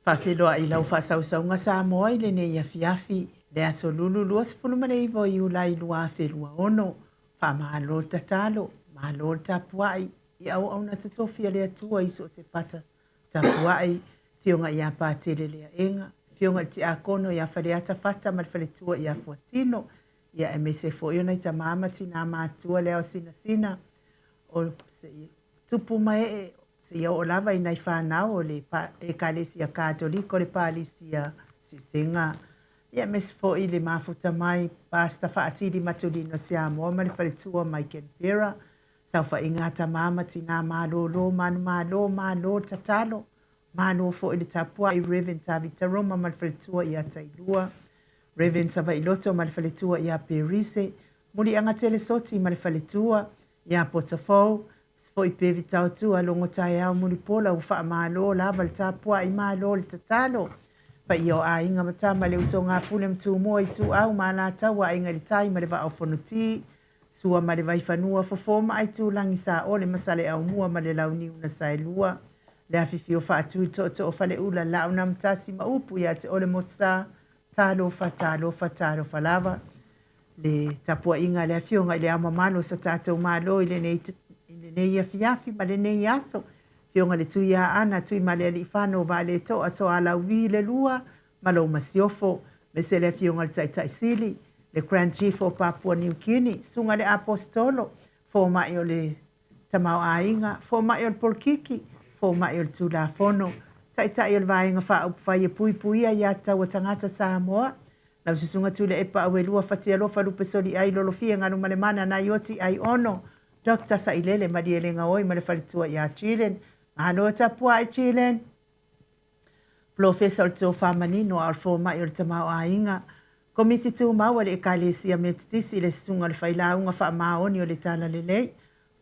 Faafeiloai i lau faasausauga Samoa i lenei afiafi, le aso Lulu 29 o Iulai 2026. Faamalo le tatalo, malo le tapuai i auauna totofi a le Atua i so o se fata tapuai, Afioga ia Patele Leaega, Afioga i le Tiakono ia Faleata Fata ma le faletua ia Fuatino, ia aemaise foi o nai tama ma tina matutua le ao sinasina o tupu ma ee seia oo lava i nai fanau o le Ekalesia Katoliko, le Palisia Siusega, ia aemaise foi le mafuta mai Pastor Faatili Matulino Siamoa ma le faletua mai Canberra, saofaiga a tama ma tina malolo manumalo, malo le tatalo, malo foi le tapuai Reverend Tavita Roma ma le faletua ia Tailua, Reverend Savailoto ma le faletua ia Perise, Muliagatele Soti ma le faletua ia Potafou, foi pe Vitautua logo taeao mulipola ua faamalo lava le tapuai, malo le tatalo. Paia o aiga ma tama le usoga a Pule ma Tumua Ituau ma Alataua Aiga i le Tai ma le Vaa o Fonoti, Sua ma le Vaifanua, Fofo ma Aitulagi Saole ma Saleaaumua ma le Launiu na Saelua, le afifio Faatui Tootoo o Faleula, Laaunaamotasi ma upu ia te Ole Motusa, talofa, talofa, talofa lava. Le tapuaiga a le Afioga i le Ao Mamalu o so tatou Malo i lenei, i lenei afiafi ma lenei aso, Afioga i le Tuiaana, Tuimalealiifano Vaaletoa Soalauvi le Lua ma lou Masiofo, aemaise le Afioga i le Taitai Sili, le Grand Chief o Papua New Guinea, Susuga i le Aposetolo, Fomai o le Tamaoaiga, Fomai o le Polokiki, Fomai o le Tulafono, Taitai o le Vaega Faaupufai e Puipuia Aiatatau a Tagata Samoa, lau Susuga Tuilaepa Auelua Fatialofa Lupe Soliai Lolofia Galumalemana Naioti Aiono, Dr. Sailele Malielegaoi ma le faletua ia Jillian. Malo tapuai Jillian. Polofesa o le Tofa Manino a o le Fomai o le Tamaoaiga, Komiti Tumau a le Ekalesia Metotisi i le Susuga o le Failauga Faamaoni o le Talalelei,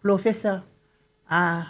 Polofesa a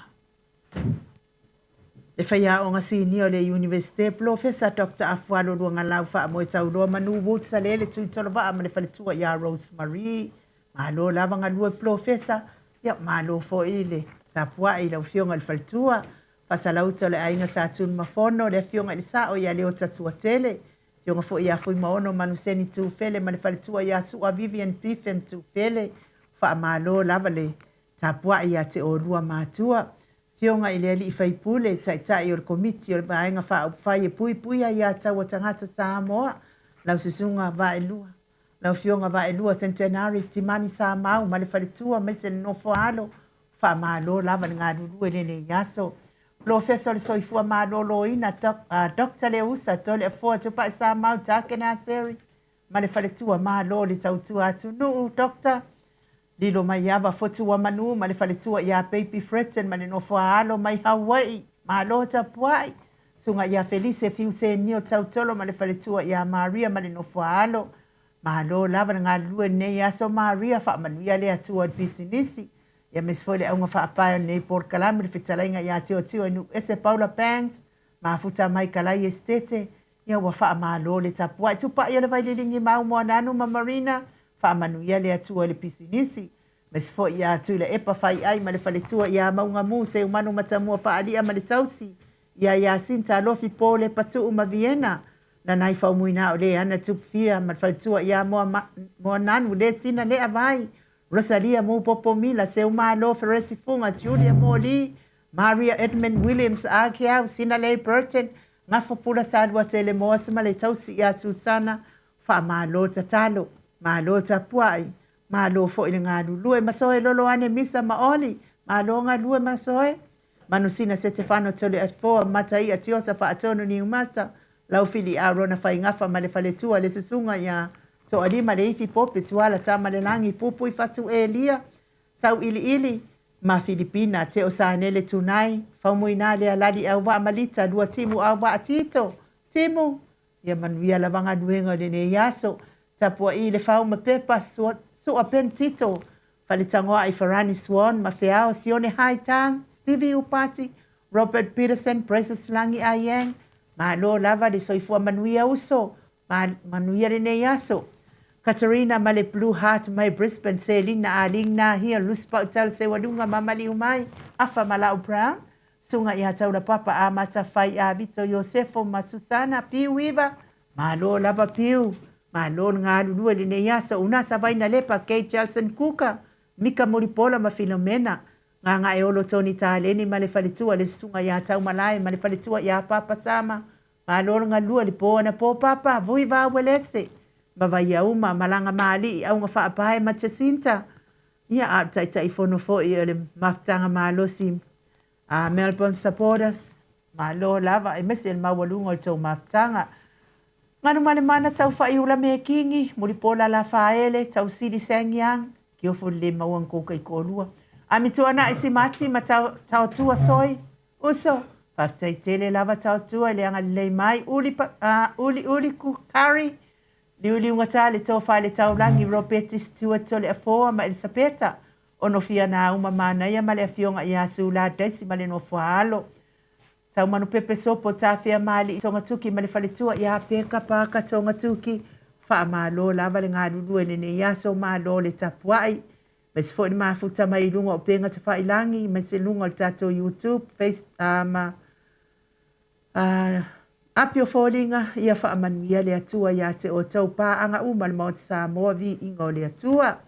le Faiaoga Sinia o le Iunivesite, Polofesa Dr. Afualo Luagalau Faamoe Tauloa Manu Woods Salele Tuitolovaa ma le faletua ia Rose Marie. Malo lava galue Polofesa, ia malo foi le tapuai i lau Afioga i le faletua. Faasalauta o le Aiga Sa Tunumafono, le Afioga i le Sao ia Leota Suatele, Afioga foi ia Fuimaono Manuseni Tufele ma le faletua ia Sua Vivian Biffen Tufele. Faamalo lava le tapuai ia te oulua matua. Afioga i le Alii Faipule, Taitai o le Komiti o le Vaega Faaupufai e Puipuia Aiatatau a Tagata Samoa, lau Susuga Vaelua, lau Afioga Vaelua Centenary Timani Samau ma le faletua aemaise le nofo a alo, faamalo lava le galulue i lenei aso. Polofesa o le Soifua Maloloina, Dr. Leusa Toleafoa Tupai Samau Takena Seri ma le faletua, malo le tautua atunuu, Dr. Lilo Maiava Fotuamanu ma le faletua ia Baby Fretton ma le nofo a alo mai Hawaii, malo tapuai. Susuga ia Felise Fiusenio Tautolo ma le faletua ia Maria ma le nofo a alo, malo lava le galulue i lenei aso Maria, faamanuia le Atua i le pisinisi. Ia aemaise foi le auga faapae o lenei polokalame le fetalaiga ia Tiotio e Nuuese Paula Bangs, mafuta mai Kalai Esitete, Ia ua faamalo le tapuai tupai o le Vaililigi Mau Moananu ma Marina, faamanuia le Atua i le pisinisi. Aemaise foi ia Tuilaepa Faiai ma le faletua ia Maugamu Seumanu Matamua Faalia ma le tausi, ia Iasinta Alofi Pole Patuu ma Viena, Nanai Faumuina o Leana Tupufia ma le faletua ia Moananu Lesina Leavai, Rosalia Mupopo Mila Seumalo Fereti Fuga Julia Moli Maria Edmund Williams Akeau Sinalei Burton Gafo Pula Saluatele Moase ma le tausi ia Susana, faamalo tatalo, malo tapuai, malo foi le galulue masoe loloane Misa ma Oli, malo galue masoe, Manusina Setefano Toleafoa Mataia Tiosa Faatonu Niumata, Laufili Arona Faigafa ma le faletua le susuga ia Toalima Leifi Pope Tuala Tamalelagi Pupui Fatu Elia Tauiliili ma Filipina Teo Sanele Tunai Faumuina Lealali Auvaa Malita Lua Timu Auvaa Tito Timu Ia manuia lava galuega o lenei aso. Tapua'i le fau ma pepa sua, Sua Ben Tito Faletagoa'i Farani Swan ma Feao Sione Hai Tang Stevie Upati Robert Peterson Precious Lagi Ayang Malo lava le soifua manuia uso Manuia lenei aso. Katarina ma le Blue Heart mai Brisbane, Selina Aling Nahia, Lucy Pautal Seualuga ma Maliu Mai, Afa ma Lau Brown, Susuga ia Taulapapa Amata Fai Avito Iosefo ma Susana Piu Iva, Malo lava Piu, malo le galulue i lenei aso, Unasa Vainalepa, Kate Jelson Kuka, Mika Mulipola ma Filomena, Gagaeolo Tony Taleni ma le faletua, le Susuga ia Taumalae ma le faletua ia Papa Sama, malo le galulue i le po anapo Papa, Vui Va Uelese, ma Vaiauma, Malaga Maali'i, Auga Faapae ma Jacinta, ia a o le Taitaifono foi o le Mafutaga Malosi a Melbourne Supporters, malo lava aemaise le maualuga o le tou mafutaga. Galumalemana Taufa'iula Mekigi, Mulipola Lafaele, Tausili Sangiang, Kiofu le le maua na kou kaiko'olua. Amituana'i Simati ma Taotua Soi, Uso, faafetai tele lava Taotua i le agalelei mai, Uli, Uli Uli Kukari, Liuliugata le Tofa i le Taulagi, Ropeti Stewart Toleafoa ma Elisapeta, Onofia Nauma Manaia ma le Afioga ia Sula Daisy ma le Nofoaalo, Taumanupepe Sopo Tafea Maali'i Togatuki ma le Faletua ia Peka Paka Togatuki, faamalo lava le galulue i lenei aso, malo le tapuai. Aemaise foi le mafuta mai i luga o upega tafailagi, aemaise luga o le tatou YouTube, Face, ma api o foliga, ia faamanuia le Atua ia te outou paaga uma le Maota Samoa, viiga o le Atua.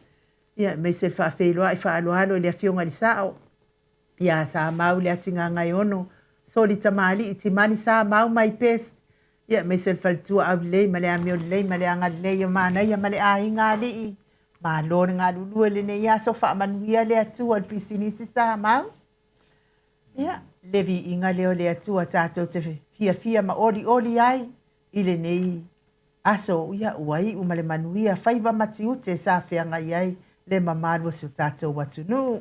Ia, aemaise le faafeiloai faaaloalo i le Afioga i le Sao, ia Samau le Atigagaeono, Soli Tamalii, Timani Samau my best, ia aemaise le faletua aulelei ma le amio lelei ma le agalelei o Manaia ma le aiga alii. Malo le galulue i lenei aso, faamanuia le Atua i le pisinisi Samau. Ia, le viiga lea o le Atua tatou te fiafia ma olioli ai i lenei aso, ia ua iu ma le manuia faiva ma tiute sa feagai ai le mamalu o si o tatou atunuu.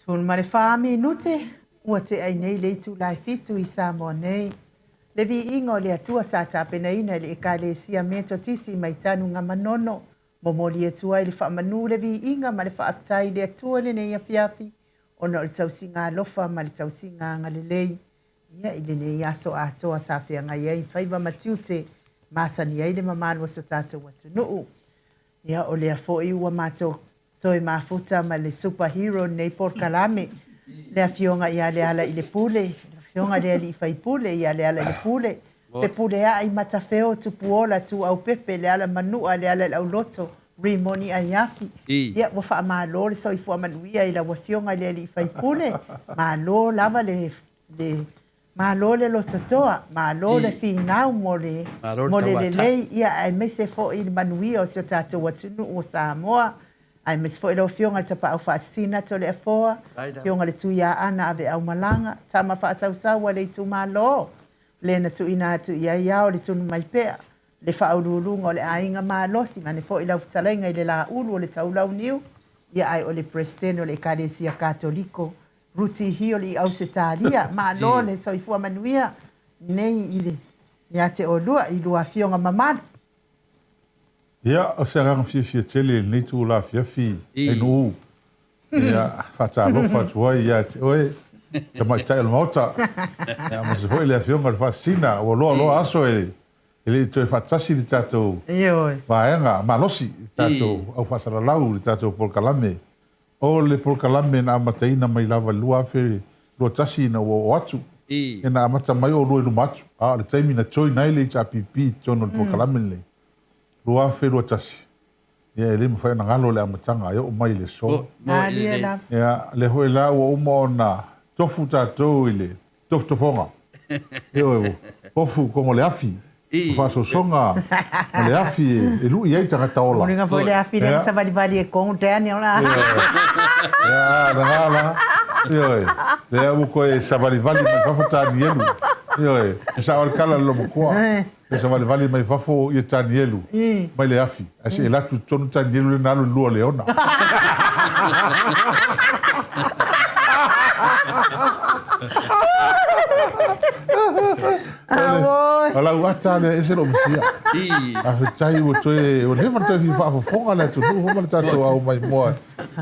14 minute ua tea i nei le itula e 7 i Samoa nei. Le viiga o le Atua sa tapenaina e le Ekalesia Metotisi mai Tanugamanono, momoli atu ai le faamanu, le viiga ma le faafetai i le Atua i lenei afiafi, ona o le tausiga alofa ma le tausiga agalelei ia i lenei aso atoa sa feagai ai faiva ma tiute masani ai le mamalu o so tatou atunuu. Ia, o lea foi ua matou toe mafuta ma le superhero nei polokalame, le afioga ia Lealailepule, le afioga i le alii faipule ia Lealailepule, Fepuleai Matafeo Tupuola Tuaupepe, Lealamanua Lealaiauloto Rimoni Aiafi. Ia, ua faamalo le soifua manuia i lau afioga i le alii faipule, malo lava le malo le lototoa, malo le finau mo le lelei, ia aemaise foi le manuia o si o tatou atunuu o Samoa, aemaise foi lau Afioga i le Tapaau Faasisina Toleafoa, Afioga i le Tuiaana Aveaumalaga, tama faasausau a le itumalo, le na tuuina atu i ai ao le Tunumaipea, le faauluuluga o le aiga malosi, vaeane foi lau fetalaiga i le Laulu o le Taulauniu, ia ae o le Peresetene o le Ekalesia Katoliko Ruti Hioli i Ausetalia. Malo le soifua manuia nei i le ia te oulua i lua afioga mamalu. Ia, o se agaga fiafia tele i lenei itula afiafi Ainuu. Ia, faatalofa atu ai ia te oe, tamaitai o le Maota, ia, aemaise foi le Afioga i le Faasisina, ua loa loa aso e le i toe faatasi le tatou vaega malosi, le tatou au faasalalau, le tatou polokalame. O le polokalame na amataina mai lava i le 2021 ina ua oo atu, ia na amata mai oulua i luma atu, a o le taimi na join ai le HRPP i totonu o le polokalame lenei, 2021, ia e le mafai ona galo le amataga e oo mai i le aso. Ia, lea foi la ua uma ona tofu tatou i le tofotofoga. Ioe, tofu kogo le afi, o faasosoga ma le afi e lui ai tagata ola. Muliga foi le afi lea na savalivali e kogo Daniel. Ia, lena la. Ioe, lea ua toe savalivali mai fafo Tanielu. Ioe, e sao le tala a le lomotua. E savalivali mai fafo ia Tanielu mai le afi. Ae se i alu atu i totonu Tanielu lea na alu i le lua leona. O lau ata lea e ese lou misia. Faafetai ua toe, ua leva ona toe fia faafofoga le atunuu foi ma le tatou au maimoa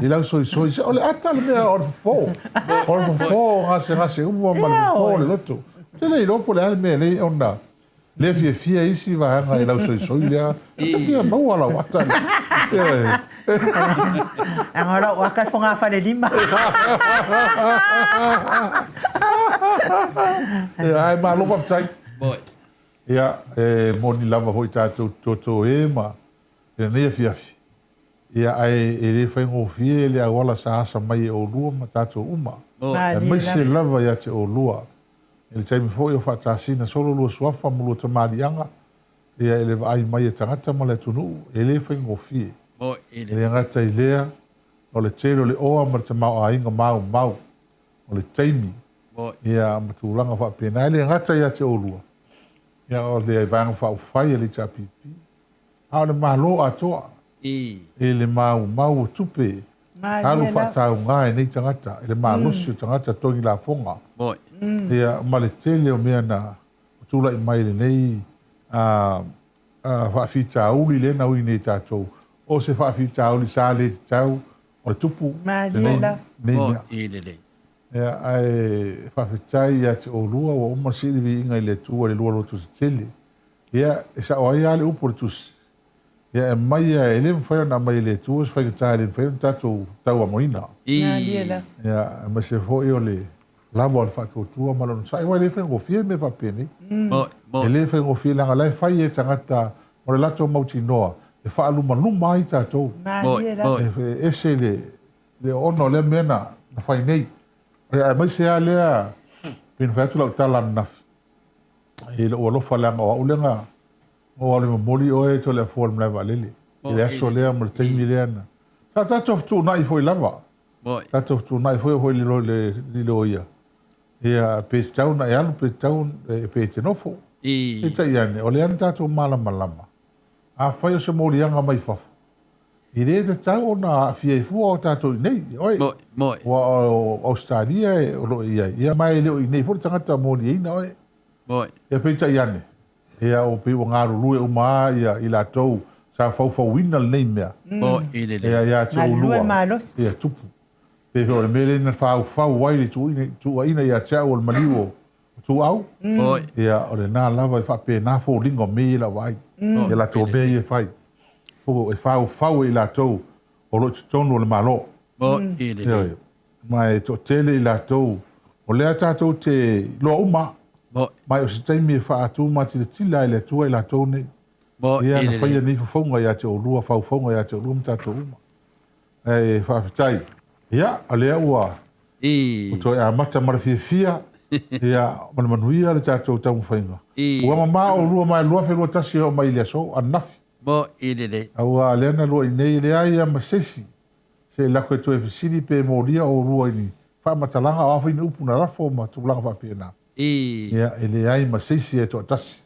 i lau soisoi. Se o le ata le mea o le fofo. O le fofo o gasegase uma ma le fofo o le loto. Ou te le iloa po o le a le mea e lei ona le fiafia isi vaega i lau soisoi lea. Ou te fia maua lau ata. Ioe. Leaga o lau ata e fogafalelima. Ia, ae malo faafetai. Ia, e moni lava foi tatou te toto e ma i lenei afiafi. Ia, ae e le faigofie le auala sa asa mai e oulua ma tatou uma, aemaise lava ia te oulua. I le taimi foi o faatasina solo lua suafa ma lua tamaliiaga, ia i le vaai mai a tagata ma le atunuu, e le faigofie. E le gata i lea, o le tele o le oa ma le tamaoaiga maumau, o le taimi, ia ma tulaga faapena. E le gata ia te oulua, ia o le Vaega Faaupufai a le HRPP, a o le Malo atoa i le maumau o tupe alu faatauga e nei tagata, i le malosi o tagata togi lafoga, ia, ma le tele o mea na tulai mai i lenei faafitauli lea na ui nei tatou, o se faafitauli sa le tatau o le tupu lenei mea. Ia, ae faafetai ia te oulua ua uma le sii viiga i le Atua i le lua loto tetele. Ia, e sao ai lava le upu o le Tusi, ia e aumai lava, e le mafai ona aumai e le Atua se faigata e le mafai ona tatou tauamoina. Ia, aemaise foi o le lava o le faatuatua ma le onosai, aua e le faigofie mea faapenei. E le faigofie leaga o la e fai e tagata o le latou mautinoa e faalumaluma ai tatou. E ese le oona o lea mea na fai nei. Ia, aemaise lava lea, pei ona fai atu lau tala ananafi, i lou alofa leaga o au lea na ou alu e momoli oe Toleafoa i le malae vaalele i le aso lea ma le taimi lea na sa tatou fetuunai foi lava. Tatou fetuunai foi oo foi i le loia ia pe tatau ona e alu pe tatau pe e te nofo. Peitai ane o lea na tatou malamalama afai o se moliaga mai fafo. E le tatau ona aafia ai fua o tatou i inei, ioe. Moe, moe. Aua o Ausetalia o lo o i ai, ia ma e le o i inei foi le tagata moliaina oe. Moe. Ia peitai ane, ia ua pei ua galulue uma lava ia i latou sa faufauina lenei mea. Moe i lelei. Ia ia te Galulue oulua. malosi. Ia tupu. Pei foi o le mea lea na faufau ai le tuuaiina ia te au o le maliu o Tuau. Moe. Ia o lena lava e faapena foliga o mea ia i lau vaai. Moe. Ia latou mea ia e fai. E faufau e i latou o lo o i totonu o le Malo. Moe i lelei. Ioe. Ma e toatele i latou, o lea tatou te iloa uma, Moe. ma o se taimi e faatumatilotila ai e le Atua i latou nei. Moe Ia i na lelei. faia nei fofouga ia te oulua, faufauga ia te oulua ma tatou uma. Ae faafetai. Ia, o lea ua I. toe amata ma le fiafia, ia, ma le manuia le tatou taumafaiga. Ua mamao oulua mai le 2021 e oo mai i le aso ananafi. Moe i lelei. Aua o lea na lua i nei, e leai lava ma se isi se i lako e toe fesili pe molia oulua i ni faamatalaga o a foi ni upu na lafo ma tulaga faapena. Ia, e leai ma se isi e toatasi.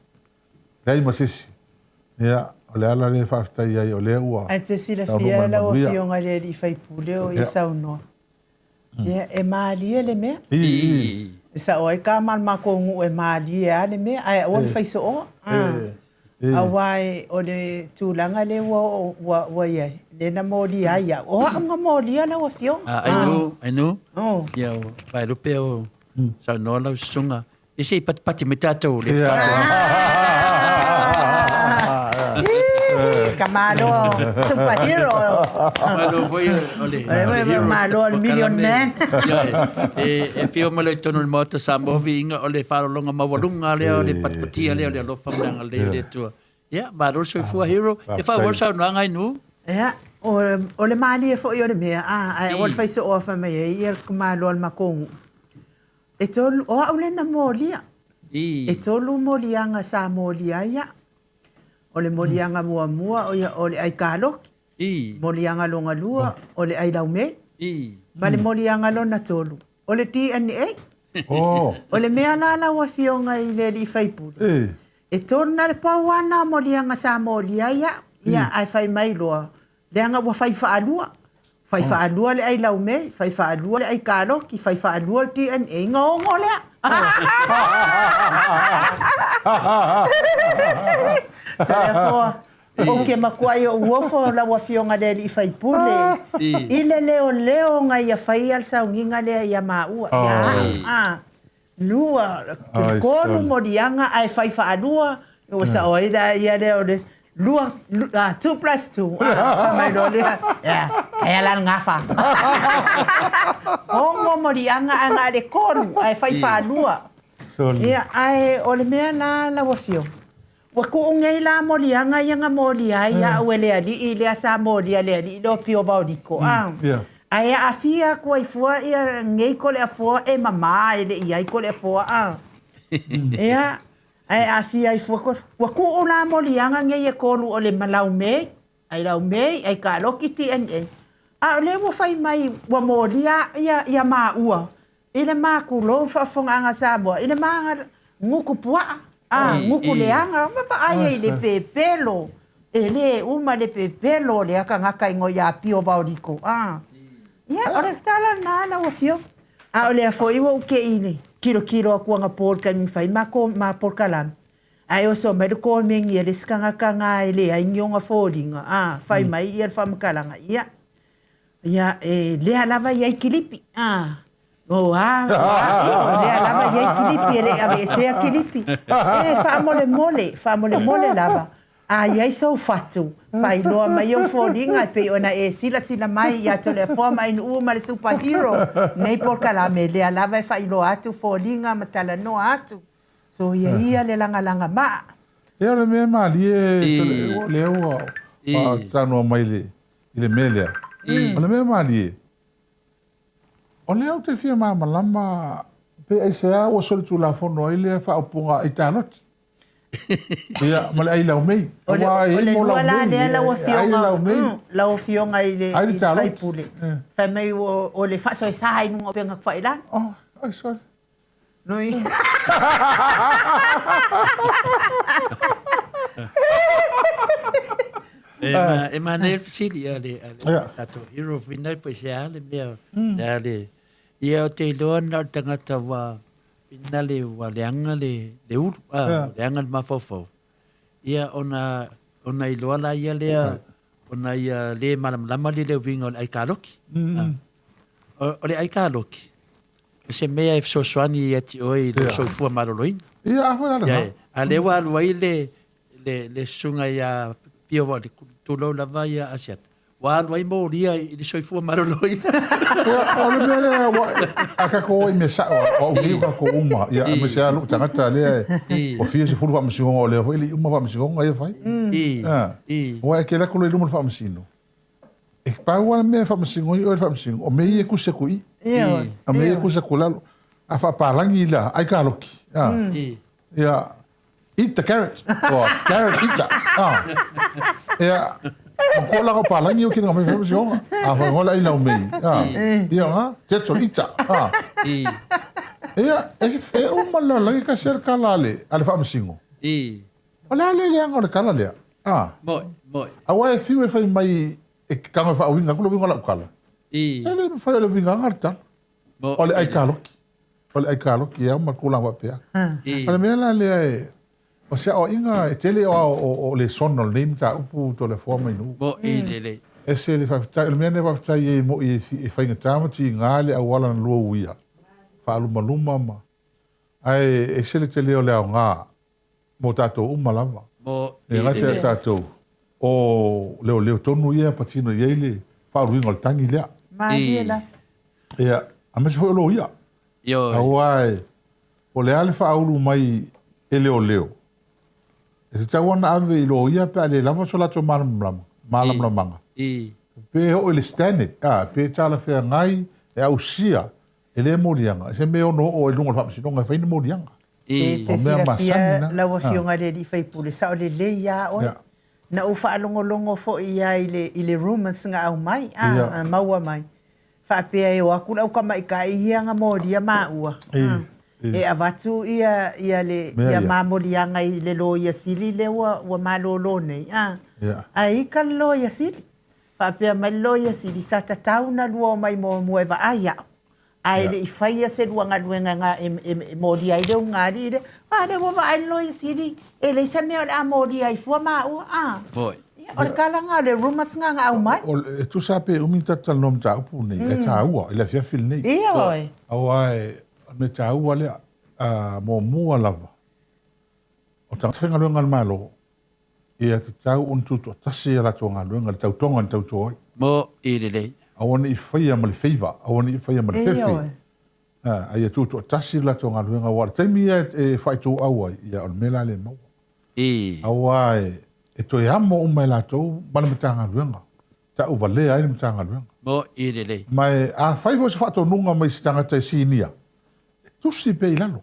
Leai ma se isi. Ia, o le ala lea e faafetai ai o lea ua Ae te taunuu silafia mai le lau manuia. Afioga i le Alii Faipule o ia Ia. saunoa. Ia, e malie le mea. I, i. E sao ai ka ma le matou nuu e malie lava le mea, ae aua le fai sooa. Aua o le tulaga lea ua oo ua i ai, lea na molia ai au. O au na molia lau Afioga. Ainu, Ainu, ia o Vaelupe o saunoa lau susuga. Ia se i patipati mai tatou le Ka malo superhero. Malo foi o le hero. Malo le million man. E fio mai loa i totonu o le Maota Samoa viiga o le faalologa maualuga lea o le patipatia lea o le alofa ma le agalelei o le Atua. Ia, malo le soifua hero. E faaauau le saunoaga Ainu. Ia, o le malie foi o le mea, ae aua le fai sooa fai mai ai ia le malo a le matou nuu. E tolu, o au lea na molia. E tolu moliaga sa molia ai au. O le moliaga muamua o ia o le ai kaloki. Moliaga lona lua o le ai laumei. Ma le moliaga lona tolu o le DNA. O le mea la lau Afioga i le alii faipule, e tolu na le pau lava lena o moliaga sa molia ai au. Ia ae fai mai loa, leaga ua fai faalua. Fai faalua le ai laumei, fai faalua le ai kaloki, fai faalua le DNA, ona ono lea. Toleafoa, ou te matuai ou ofo lau Afioga i le alii faipule i le leoleo na ia faia le sauniga lea ia maua, ia au. Lua, tolu moliaga ae fai faalua, ua sao ai la ia lea o le lua, two plus two, fai mai loa lea, ia, aia la le gafa. Ono moliaga ae na o le tolu ae fai faalua. Ia, ae o le mea la lau Afioga, Ua tuu nei la moliaga ia na molia ai au e le alii lea sa molia e le alii lea o Pio Vaoliko, a. Ae aafia atu ai fua ia nei Toleafoa e mama e le i ai Toleafoa, a. Ia, ae aafia ai fua Toleafoa. Ua tuu la moliaga nei e tolu o le Malaumei, ai Laumei, ai Kaloki DNA. A o lea ua fai mai ua molia ia, ia maua I le makulou faafofogaaga Samoa, i le ma gutu puaa, a, gutu leaga, ma vaai ai i le pepelo, e le uma le pepelo o lea tagata igoa ia Pio Vaoliko, a. Ia, o le tala lena lau Afioga. A o lea foi ua ou te i le tilotilo atu anapo i le taimi na fai ma polokalame, ae oso mai le komeni a le isi tagata na e leai ni ona foliga, a, fai mai ia le faamatalaga, ia, Ia, e lea lava i ai kilipi. A, o a, o a, o lea lava i ai kilipi, e le i aveesea kilipi. E faamolemole, faamolemole lava, a i ai sou fatu, faailoa mai ou foliga e pei ona e silasila mai ia Toleafoa ma Ainuu ma le Super Hero nei polokalame, lea lava e faailoa atu foliga ma talanoa atu. Soia ia le lagalaga maa. Ia, o le mea malie, lea ua saunoa mai le i le mea lea. O le mea malie, o lea ou te fia malamalama pe aisea ua solitulafono ai lea faaupuga aitaloti. Ia, ma le ai laumei. O le, o le lua la lea lau Afioga, lau Afioga i le faipule, fai mai o le faasoesa i luga o upega tafailagi. Oh, ai sorry. Nui. E, ma, e manaia le fesili a le, a le tatou hero whina po i se a le mea, le a le, ia o te iloa na o le tagata ua whina le, ua leaga le, le ulu, a, ua leaga le mafaufau. Ia ona, ona iloa la ia lea, ona ia le malamalama le le uiga o le aikaloki. O, o le aikaloki, o se mea e fesoasoani ia te oe i lou soifua maloloina. Ia, a foi la lena. Ia, a lea ua alu ai le, le, le susuga ia Pio Vaoli, tulou lava ia Asiata, ua alu ai molia i le soifua maloloina. Ia, o le mea lea, ua, a tatou o i mea sao, o au nei o tatou uma, ia, aemaise lava lou tagata lea e, ua fia sefulu faamasinoga, o lea foi e le i uma faamasinoga ia e fai. Aua e te alu atu loa i luma o le faamasino, e pau lava le mea e faamasino ai oe e le faamasino, o mea ia e tusi atu i i, o mea ia e tusi atu i lalo. A faapalagi la, ai kaloki. Ia, eat the carrot, or carrot eater. Ia, matua la o palagi o kina mai faamasinoga. A whangola ai lau mei. Ia nga, tetol eater. Ia, e uma la lagi ka ser kala ale, ale faamasino. O le a le leaga o le kala lea? Moi, moi. Aua e fiu e fai mai e tago e faauiga atu le uiga o lau tala. E le mafai o le uiga le tala. O le aikaloki. O le aikaloki e ao ma le tulaga faapea. O le mea la lea e, o se aoaiga e tele o, o, o lesona o lenei mataupu Toleafoa ma Inu. Moi lelei. Ese le faafetai, o le mea lea faafetai ai moi e faigata ma tiga le auala na lua uia. Faalumaluma ma, ae ese le tele o le aoga mo tatou uma lava. Mo E le gata ia tatou, o leoleo tonu ia e patino i ai le faauluina o le tagi lea. Malie la. Ia, aemaise foi o loia. Ioe. Aua e, o le a le faaulu mai e leoleo, e tatau ona ave i loia pe a le lava so latou malamalama, malamalamaga. Pe oo i le standard, a, pe talafeagai e ausia E le moliaga, se mea e ono oo ai i luga o le faamasinoga e fai ni moliaga. E te silafia lau Afioga i le Alii Faipule, sao lelei lava oe. Na ou faalogologo foi lava i le, i le rumours na aumai, a, maua mai, faapea e o atu le autamaitai'i ia na molia maua, a, e avatu ia, ia le, ia ma moliaga i le Loia Sili lea ua, ua malolo nei, a, ae ita le Loia Sili. Faapea mai le Loia Sili, sa tatau ona lua omai muamua e vaai au, ae le i faia se lua galuega na e, e, e molia ai le ulugalii lea. A lea ua vaai le Loia Sili, e leai se mea o le a molia ai fua maua, a. Moi. Ia, o le tala lena, o le rumours lena na aumai. O, e tusa lava pe umi ona tatou talanoa mataupu nei, e taua i le afiafi lenei. Ioe. Aua e, o le mea taua lea, a, muamua lava, o tagata faigaluega a le Malo, Ia tatau ona tutoatasi a latou galuega i le tautoga na tauto ai. Mo i lelei. Aua ne i faia ma le feiva, aua ne i faia ma le fefe. A ia tutoatasi le latou galuega, aua o le taimi ia e faaituau ai, ia o le mea la lea e maua. Aua e toe amo uma e latou ma le Matagaluega, tauvalea ai le Matagaluega. Mo i lelei. Ma e afai foi o se faatonuga mai se tagata e sinia, e tusi pea i lalo.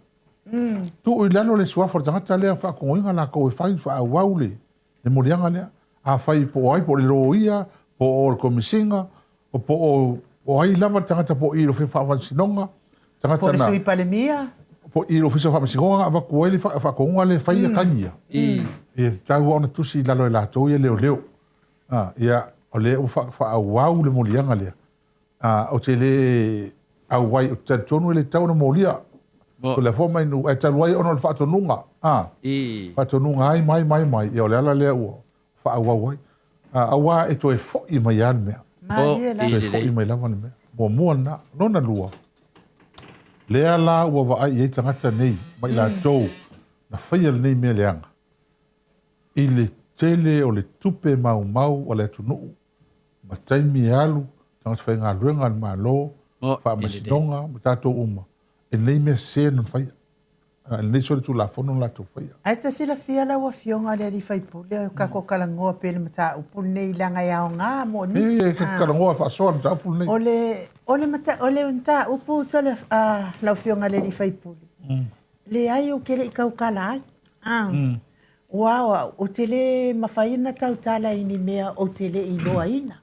Tuu i lalo le suafa o le tagata lea faatonuina latou e fai faaauau le le moliaga lea. Afai po o ai, po o le loia, po o le Komesina, o po o o ai lava le tagata po o i le Ofisa Faamasinoga, tagata na. Po o le Sui Palemia. Po o i le Ofisa o Faamasinoga na avatu ai le faatonuga lea e fai ia tagi ia. Ia tatau lava ona tusi i lalo e latou ia leoleo. Ia, o lea ua faaauau le moliaga lea. A, ou te le auai, ou te talitonu e le tatau ona molia. O le afoa mai nuu, ae talu ai ona o le faatonuga, a, faatonuga ai mai mai mai, ia o le ala lea ua faaauau ai. A, aua e toe foi mai lava le mea. Malie lava. Toe foi mai lava le mea. Muamua lena. Lona lua, lea la ua vaai i ai tagata nei ma i latou na faia lenei mea leaga, i le tele o le tupe maumau a le atunuu ma taimi e alu, tagata faigaluega a le Malo, faamasinoga ma tatou uma, i lenei mea sese na faia, i lenei solitulafono na latou faia. Ae te silafia lau Afioga i le alii faipule, o tatou talanoa pea i le mataupu lenei leaga e aoga mo nisi. E, e talanoa faasoa le mataupu lenei. O le, o le, o le mataupu lau Afioga i le alii faipule, leai ou te le i tautala ai. Aua o au, ou te le mafai ona tautala i ni mea ou te le i iloaina.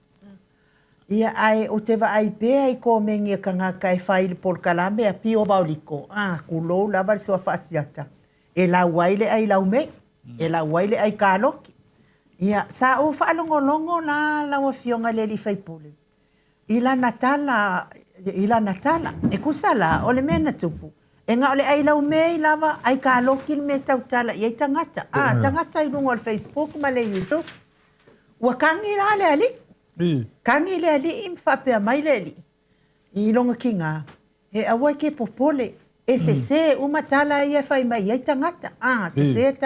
Ia, ae ou te vaai pea i komeni a tagata e fai i le polokalame a Pio Vaoliko, a, tulou lava le suafa Asiata, e lau ai le ai laumei, e lau ai le ai kaloki. Ia, sa ou faalogologo la lau Afioga i le alii faipule i lana tala, i lana tala, e tusa la o le mea na tupu, e na o le ai laumei lava, ai kaloki le mea e tautala i ai tagata, a, tagata i luga o le Facebook ma le YouTube. Ua kagi la le alii, kagi le alii ma faapea mai le alii i lona tiga, e aua e te popole, e sese uma tala ia e fai mai ai tagata, a, sese tala.